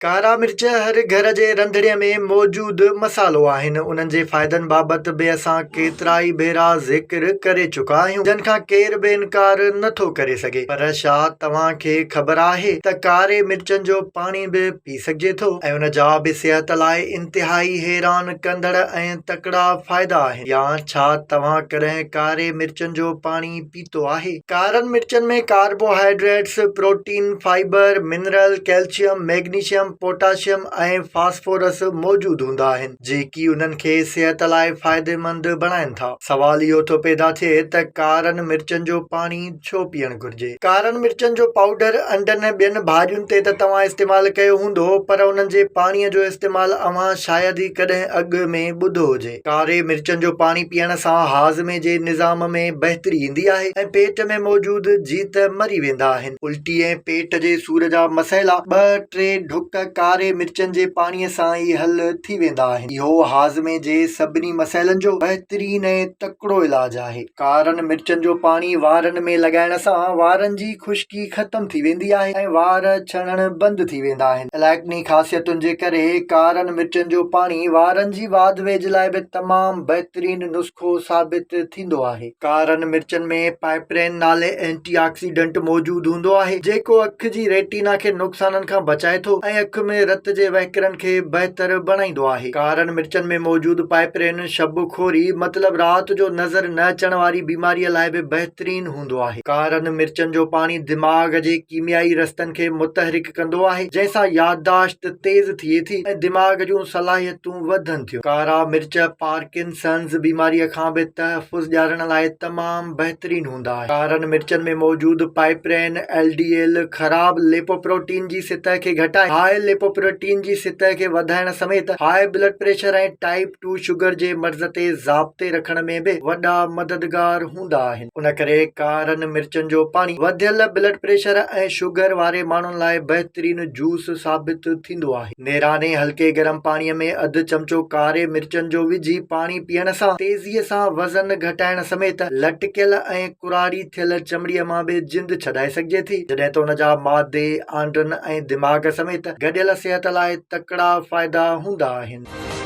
ڪارا مرچ هر گهر جي رنڌڻي ۾ موجود مصالحو آهن، انهن جي فائدن بابت به اسان ڪيترائي ڀيرا ذڪر ڪري چڪا آهيون، جن کان ڪير به انڪار نه ٿو ڪري سگهي. پر ڇا توهان کي خبر آهي ته ڪاري مرچن جو پاڻي به پي سگهجي ٿو ۽ ان جا به صحت لاء انتهائي حيران ڪندڙ ۽ تڪڙا فائدا آهن يا ڇا توهان ڪڏهن ڪاري مرچن جو پاڻي پيتو آهي. ڪارن مرچن ۾ carbohydrates, protein, fibre, mineral, calcium, magnesium, potassium ۽ phosphorus موجود هوندا آهن، جيڪي انهن کي صحت لاء فائديمند بڻائين ٿا. سوال اهو ٿو پيدا ٿئي ته ڪارن مرچن جو پاڻي ڇو پيئڻ گهرجي؟ ڪارن مرچن جو پائوڊر انڊن ۽ ٻين ڀاڄين تي ته توهان استعمال ڪيو هوندو پر انهن جي پاڻي جو استعمال اوهان شايد ئي ڪڏهن اڳ ۾ ٻڌو هجي. ڪاري مرچن جو پاڻي پيئڻ سان هاضمي جي نظام ۾ بهتري ايندي آهي ۽ پيٽ ۾ موجود جيت مري ويندا آهن. الٽي ۽ پيٽ جي سور جا مسئلا ٻه ٽي ڍڪ ڪاري مرچن جي پاڻي سان ئي حل ٿي ويندا آهن. اهو هاضمي جي سڀني مسئلن جو بهترين ۽ تڪڙو علاج آهي. ڪارن مرچن جو پاڻي وارن ۾ لڳائڻ سان وارن جي خشڪي ختم ٿي ويندي آهي ۽ وار ڇڻڻ بند ٿي ويندا آهن. علائقني خاصيتن جي ڪري ڪارن مرچن جو پاڻي وارن جي واڌ ويجهه لاء به تمام بهترين نسخو ثابت ٿيندو آهي. ڪارن مرچن ۾ پائپرين نالي اينٽي آڪسيڊنٽ موجود هوندو آهي، جيڪو اک جي ريٽينا کي نقصانن کان بچائي ٿو ۽ اک ۾ رت جي وهڪرن کي بهتر بڻائيندو آهي. ڪارن مرچن ۾ موجود پائپرين شب خوري مطلب رات جو نظر نه اچڻ واري بيماري لاء به بهترين هوندو آهي. ڪارن مرچن جو پاڻي دماغ جي ڪيميائي رستن کي متحرڪ ڪندو آهي، جنهن سان يادداشت تيز ٿئي ٿي ۽ دماغ جون صلاحيتون وڌن ٿيون. ڪارا مرچ پارڪنسنز بيماريء کان به تحفظ ڏيارڻ لاء تمام بهترين هوندا آهن. ڪارن مرچن ۾ موجود پائپرين، ايل ڊي ايل، خراب ليپوپروٽين جي سطح کي گهٽائي هاء ليپوپروٽين جي سطح کي وڌائڻ سميت high blood pressure ۽ type 2 sugar جي مرض تي ضابطي رکڻ ۾ به وڏا مددگار هوندا آهن. ان ڪري ڪارن مرچن جو پاڻي وڌيل بلڊ پريشر ۽ شگر واري ماڻهن لاء بهترين جوس ثابت ٿيندو آهي. نيراني هلڪي گرم پاڻي ۾ اڌ چمچو ڪاري مرچن جو وجهي پاڻي پيئڻ سان تيزي سان وزن گهٽائڻ سميت لٽڪيل ۽ ڪراڙي ٿيل چمڙي مان به جند ڇڏائي سگهجي ٿي، جڏهن ته ان جا معدي، آنڊن ۽ دماغ سميت گڏيل صحت لاء تڪڙا فائدا هوندا آهن.